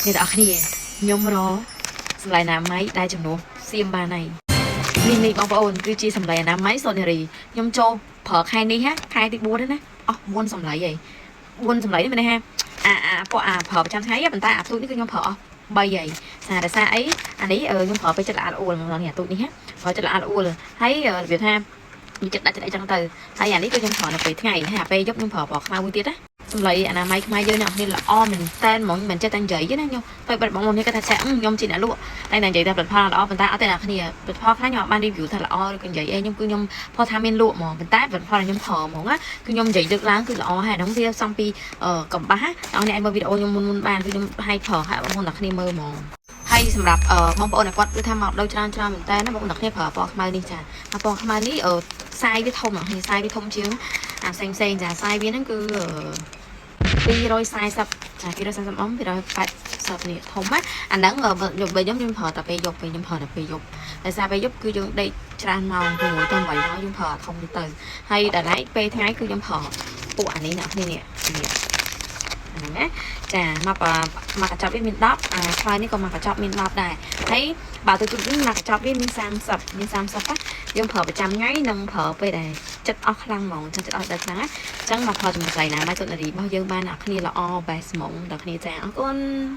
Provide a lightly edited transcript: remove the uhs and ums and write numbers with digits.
អ្នកទាំងអស់គ្នាខ្ញុំរកសម្លៃអនាម័យដែលជំនួសសៀមបានហើយនេះនេះបងប្អូនគឺជាសម្លៃអនាម័យសូនារីខ្ញុំចូលប្រើខែនេះហាខែទី4ហ្នឹងណាអស់4សម្លៃហើយ4សម្លៃនេះមានន័យថាអាអាពួកអាប្រើប្រចាំថ្ងៃប៉ុន្តែអាទូចនេះគឺខ្ញុំប្រើអស់3ហើយសារតែសារអីអានេះខ្ញុំប្រើពេលចិត្តល្អអួលមកនេះអាទូចនេះហាប្រើចិត្តល្អអួលហើយរបៀបថាមានចិត្តដាក់ចិត្តអីចឹងទៅហើយអានេះគឺខ្ញុំប្រើនៅពេលថ្ងៃហើយអាពេលយប់ខ្ញុំប្រើពណ៌ខ្មៅមួយទៀតណា សម្លៃអនាម័យខ្មែរយើងអ្នកនរល្អមែនតែនហ្មងមិនចេះតែនិយាយទេណាខ្ញុំទៅបាត់បងប្អូននេះគាត់ថាចាក់ខ្ញុំជាអ្នកលក់តែតែនិយាយតែផលិតផលល្អប៉ុន្តែអត់ទេអ្នកគ្នាផលិតផលខ្លះខ្ញុំអត់បាន review ថាល្អឬក៏និយាយអីខ្ញុំគឺខ្ញុំផុសថាមានលក់ហ្មងប៉ុន្តែផលិតផលខ្ញុំប្រើហ្មងណាគឺខ្ញុំនិយាយលើកឡើងគឺល្អហើយហ្នឹងវាសំពីកំបាសអ្នកនេះឲ្យមើលវីដេអូខ្ញុំមុនមុនបានគឺខ្ញុំឲ្យប្រើឲ្យបងប្អូនអ្នកគ្នាមើលហ្មងហើយសម្រាប់បងប្អូនដែលគាត់គឺថាមកដូវច្រើនច្រើនមែនតើណាបងប្អូនអ្នកគ្នាប្រើពណ៌ខ្មៅនេះចាពណ៌ខ្មៅនេះសាយវាធំអ្នកគ្នាសាយវាធំជាងអាផ្សេងផ្សេងចាសាយវាហ្នឹងគឺ240ចា240អម280នេះធំណាអាហ្នឹងបើខ្ញុំខ្ញុំប្រើតែពេលយប់ពេលខ្ញុំប្រើតែពេលយប់ដោយសារពេលយប់គឺយើងដេកច្រើនម៉ោង6ទៅ8ម៉ោងយើងប្រើអាធំនេះទៅហើយដល់ឡែកពេលថ្ងៃគឺខ្ញុំប្រើពួកអានេះអ្នកគ្នានេះនេះហ្នឹងណាចាមកមកកញ្ចប់វាមាន10អាខ្លាយនេះក៏មកកញ្ចប់មាន10ដែរហើយបើទៅជុំវិញមកកញ្ចប់វាមាន30មាន30ណាយើងប្រើប្រចាំថ្ងៃនិងប្រើពេលដែលចិត្តអស់ខ្លាំងហ្មងចិត្តអស់ដល់ខ្លាំងណាចឹងមកផលជាមួយស្រីណាមកសុនរីរបស់យើងបានអ្នកគ្នាល្អ best ហ្មងដល់គ្នាចាអរគុណ។